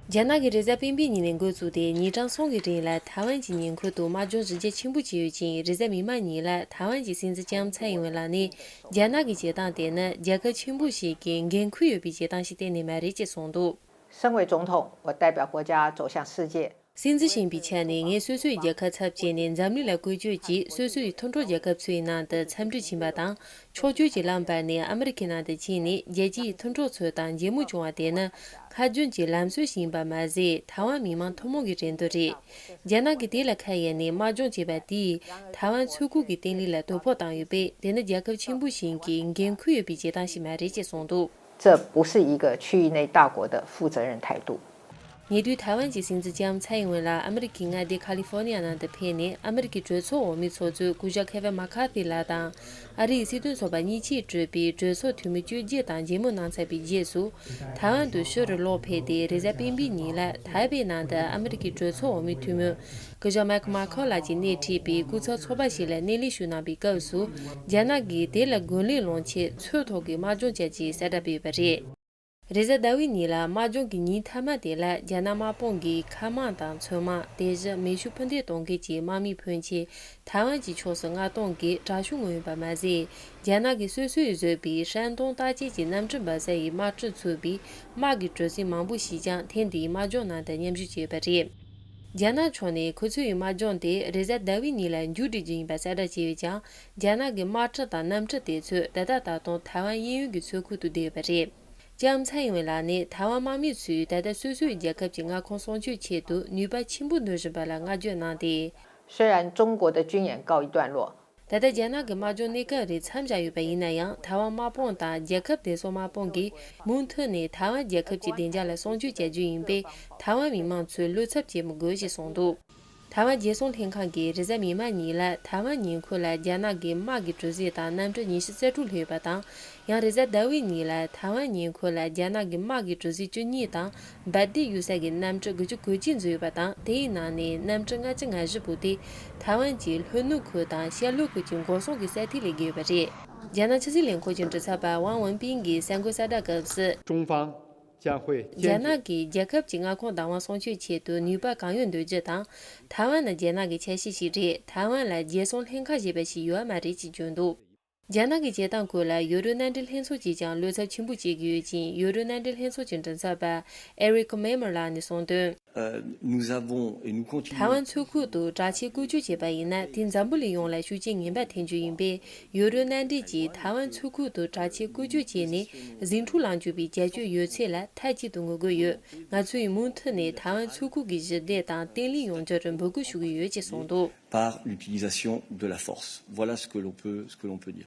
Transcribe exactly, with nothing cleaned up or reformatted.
རྒྱ་ནག་གིས་རེས་གཟའ་སྤེན་པའི་ཉིན་ནས་འགོ་བཙུགས་ཏེ་ཉིན་གྲངས་གསུམ་གྱི་རིང་ལ་ཐའེ་ཝན་གྱི་ཉེ་འཁོར་དུ་དམག་སྦྱོང་གཞི་རྒྱ་ཆེན་པོ་བྱས་ཡོད་ཅིང་། རེས་གཟའ་མིག་དམར་ཉིན་ལ་ཐའེ་ཝན་གྱི་སྲིད་འཛིན་ལྕམ་ཚའེ་ཡིན་ཝེན་ལགས་ནས། རྒྱ་ནག་གི་བྱེད་སྟངས་དེ་ནི་རྒྱལ་ཁབ་ཆེན་པོ་ཞིག་གི་འགན་ཁུར་ཡོད་པའི་བྱེད་སྟངས་ཤིག་གཏན་ནས་མ་རེད་ཅེས་གསུངས་འདུག། 身为总统，我代表国家走向世界。 སྲིད་འཛིན་ཡིན་པའི་ཆ་ནས་ངས་སོ་སོའི་རྒྱལ་ཁབ་ཚབ་བྱས་ནས་འཛམ་གླིང་ལ་བཀོལ་སྤྱོད་ཀྱིས་སོ་སོའི་མཐུན་གྲོགས་རྒྱལ་ཁབ་ཚོའི་ནང་དུ་འཚམས་འདྲི་ཕྱིན་པ་དང་། ཕྱོགས་བསྐྱོད་ཀྱི་ལམ་བར་ནས་ཨ་མི་རི་ཁའི་ནང་དུ་ཕྱིན་ནས་རྒྱལ་སྤྱིའི་མཐུན་གྲོགས་ཚོ་དང་མཇལ་མོལ་བྱུང་བ་དེ་ནི་སྔར་རྒྱུན་གྱི་ལམ་སྲོལ་ཞིག་ཡིན་པ་མ་ཟད། ཐའེ་ཝན་མི་མང་ཐུན་མོང་གི་རེ་འདུན་རེད། རྒྱ་ནག་གིས་དེ་ལ་ཁ་གཡར་ནས་དམག་སྦྱོང་བྱས་པ་དེས་ཐའེ་ཝན་མཚོ་ཁུལ་གྱི་བརྟན་ལྷིང་ལ་དོ་ཕོག་བཏང་ཡོད་པས། དེ་ནི་རྒྱལ་ཁབ་ཆེན་པོ་ཞིག་གི་འགན་ཁུར་ཡོད་པའི་བྱེད་སྟངས་ཤིག་མ་རེད་ཅེས་གསུངས་འདུག། 这不是一个区域内大国的负责任态度。 ཉེ་དུས་ཐའེ་ཝན་གྱི་སྲིད་འཛིན་ལྕམ་ཚའེ་ཡིན་ཝེན་ལགས་ཨ་མི་རི་ཁའི་མངའ་སྡེ་ཁ་ལི་ཧྥོ་ནི་ཡ་ནང་དུ་ཕེབས་ནས། ཨ་མི་རི་ཁའི་གྲོས་ཚོགས་འོག་མའི་ཚོགས་གཙོ་སྐུ་ཞབས་ཁེ་ཝིན་མ་ཁ་ཐི་ལགས་དང་། ཨ་རིའི་སྲིད་དོན་ཚོགས་པ་གཉིས་ཆས་གྲུབ་པའི་གྲོས་ཚོགས་འཐུས་མི་བཅོ་བརྒྱད་དང་མཇལ་མོལ་གནང་ཚར་བའི་རྗེས་སུ། ཐའེ་ཝན་དུ་ཕྱིར་ལོག་ཕེབས་ཏེ། རེས་གཟའ་སྤེན་པའི་ཉིན་ལ་ཐའེ་པེ་ནང་དུ་ཨ་མི་རི་ཀའི་གྲོས་ཚོགས་འོག་མའི་འཐུས་མི་སྐུ་ཞབས་མེག་མ་ཁོ་ལགས་ཀྱིས་སྣེ་ཁྲིད་པའི་སྐུ་ཚབ་ཚོགས་པ་ཞིག་ལ་སྣེ་ལེན་ཞུ་གནང་བའི་སྐབས་སུ། རྒྱ་ནག་གིས་དེ་ལ་རྒོལ་ལན་སློང་ཆེད་མཚོ་ཐོག་གི་དམག་སྦྱོང་བྱས་ཅེས་གསལ་བསྒྲགས་སྤེལ་ཡོད་པ་རེད། རེས་གཟའ་ཟླ་བའི་ཉིན་ལ་དམག་སྦྱོང་གི་ཉིན་མཐའ་མ་དེ་ལ། རྒྱ་ནག་དམག་དཔུང་གིས་མཁའ་དམག་དང་མཚོ་དམག་དེ་བཞིན་མེ་ཤུགས་འཕུར་མདེལ་གཏོང་མཁན་གྱི་དམག་མིའི་ཕོན་ཆེ་ཐའེ་ཝན་གྱི་ཕྱོགས་སུ་མངགས་གཏོང་གི་དྲག་ཤུགས་མངོན་ཡོད་པ་མ་ཟད། རྒྱ་ནག་གིས་སོ་སོས་བཟོས་པའི་山东大街གྱི་གནམ་གྲུ་འབབ་ས་ཡི་དམག་གྲུ་ཚུད་པའི་དམག་གི་གྲུ་གཟིངས་མང་པོ་ཞིག་ཀྱང་ཐེངས་འདིའི་དམག་སྦྱོང་ནང་དུ་མཉམ་ཞུགས་བྱས་ཡོད་པ་རེད། རྒྱ་ནག་ཕྱོགས་ནས་ཁོ་ཚོའི་དམག་སྦྱོང་དེ་རེས་གཟའ་ཟླ་བའི་ཉིན་ལ་མཇུག་སྒྲིལ་རྒྱུ་ཡིན་པ་གསལ་བསྒྲགས་བྱས་ཡོད་ཀྱང་། རྒྱ་ནག་གི་དམག་གྲུ་དང་གནམ་གྲུ་དེ་ཚོས་ད་ལྟ་ད་དུང་ཐའེ་ཝན་གཡས་གཡོན་གྱི་མཚོ་ཁུལ་དུ་བསྡད་ཡོད་པ་རེད། ལྕམ་ཚའེ་ཡིན་ཝེན་ལགས་ནས་ཐའེ་ཝན་དམག་མི་ཚོས་ད་ལྟ་སོ་སོའི་རྒྱལ་ཁབ་ཀྱི་མངའ་ཁོངས་སྲུང་སྐྱོབ་ཆེད་དུ་ནུས་པ་ཆེན་པོ་འདོན་བཞིན་པ་ལ་བསྔགས་བརྗོད་གནང་སྟེ། 虽然中国的军演告一段落， ད་ལྟ་རྒྱ་ནག་གི་དམག་སྦྱོང་གནས་སྐབས་རེ་མཚམས་བཞག་ཡོད་པ་ཡིན་ན་ཡང་། ཐའེ་ཝན་དམག་དཔུང་དང་རྒྱལ་ཁབ་དེ་ཚོའི་དམག་དཔུང་གིས་མུ་མཐུད་ནས་ཐའེ་ཝན་རྒྱལ་ཁབ་ཀྱི་བདེ་འཇགས་ལ་སྲུང་སྐྱོབ་བྱ་རྒྱུ་ཡིན་པས། ཐའེ་ཝན་མི་མང་ཚོས་བློ་འཚབ་བྱེད་མི་དགོས་ཞེས་གསུངས་འདུག། ཐའེ་ཝན་རྒྱལ་སྲུང་ལྷན་ཁང་གིས་རེས་གཟའ་མིག་དམར་ཉིན་ལ་ཐའེ་ཝན་ཉེ་འཁོར་ལ་རྒྱ་ནག་གི་དམག་གི་གྲུ་གཟིངས་དང་གནམ་གྲུ་ཉི་ཤུ་རྩ་དྲུག་སླེབས་ཡོད་པ་དང་། ཡང་རེས་གཟའ་ཟླ་བའི་ཉིན་ལ་ཐའེ་ཝན་ཉེ་འཁོར་ལ་རྒྱ་ནག་གི་དམག་གི་གྲུ་གཟིངས་བཅུ་གཉིས་དང་། འབར་མདེལ་གཡུག་ས་གི་གནམ་གྲུ་དགུ་བཅུ་གོ་གཅིག་འཛུལ་ཡོད་པ་དང་། དེའི་ནང་ནས་གནམ་གྲུ་ལྔ་བཅུ་ང་བཞི་པོ་དེ་ཐའེ་ཝན་གྱི་ལྷོ་ནུབ་ཁུལ་དང་ཤར་ལྷོ་ཁུལ་གྱི་འགོག་སྲུང་གི་ས་མཐོའི་ལས་འགུལ་ཡོད་པ་རེད། རྒྱ་ནག་ཕྱི་སྲིད་ལས་ཁུངས་ཀྱི་མགྲིན་ཚབ་པ་ཝང་ཝུན་པིན་གྱིས་གསར་འགོད་གསལ་བསྒྲགས་སྐབས་སུ། 中方将会 རྒྱ་ནག་གིས་རྒྱལ་ཁབ་ཀྱི་མངའ་ཁོངས་བདག་དབང་སྲུང་སྐྱོབ་ཆེད་དུ་ནུས་པ་གང་ཡོད་འདོན་རྒྱུ་དང་། ཐའེ་ཝན་ནི་རྒྱ་ནག་གི་ཆ་ཤས་ཤིག་རེད། ཐའེ་ཝན་ལ་རྒྱལ་སྲུང་ལྷན་ཁང་ཞེས་པ་ཞིག་ཡོད་མ་རེད་ཅེས་བརྗོད་འདུག། རྒྱ་ནག་གི་བྱེད་སྟངས་སྐོར་ལ་ཡུ་རོབ་མནའ་འབྲེལ་ལྷན་ཚོགས་ཀྱིས་ཀྱང་བློ་འཚབ་ཆེན་པོ་བྱེད་ཀྱི་ཡོད་ཅིང་། ཡུ་རོབ་མནའ་འབྲེལ་ལྷན་ཚོགས་ཀྱི་མགྲིན་ཚབ་པ་ཨེ་རིག་མེ་མར་ལགས་ནས་གསུངས་དོན། Euh, nous avons et nous continuons. ཐའེ་ཝན་མཚོ་ཁུལ་དུ་དྲག་ཆས་བཀོལ་སྤྱོད་བྱས་པ་ཡིན་ན། དེས་འཛམ་བུ་གླིང་ཡོངས་ལ་ཤུགས་རྐྱེན་ངན་པ་འཐེན་རྒྱུ་ཡིན་པས། ཡུ་རོབ་མནའ་འབྲེལ་གྱིས་ཐའེ་ཝན་མཚོ་ཁུལ་དུ་དྲག་ཆས་བཀོལ་སྤྱོད་བྱས་ནས་ཟིང་འཁྲུག་ལངས་བཅུག་པའི་བྱ་སྤྱོད་ཡོད་ཚད་ལ་མཐའ་གཅིག་ཏུ་ངོ་རྒོལ་ཡོད། ང་ཚོས་མུ་མཐུད་ནས་ཐའེ་ཝན་མཚོ་ཁུལ་གྱི་ཞི་བདེ་དང་བརྟན་ལྷིང་ཡོང་རྒྱུར་འབོད་སྐུལ་ཞུ་གི་ཡོད་ཅེས་གསུངས་འདུག། Par l'utilisation de la force. Voilà ce que l'on peut, ce que l'on peut dire.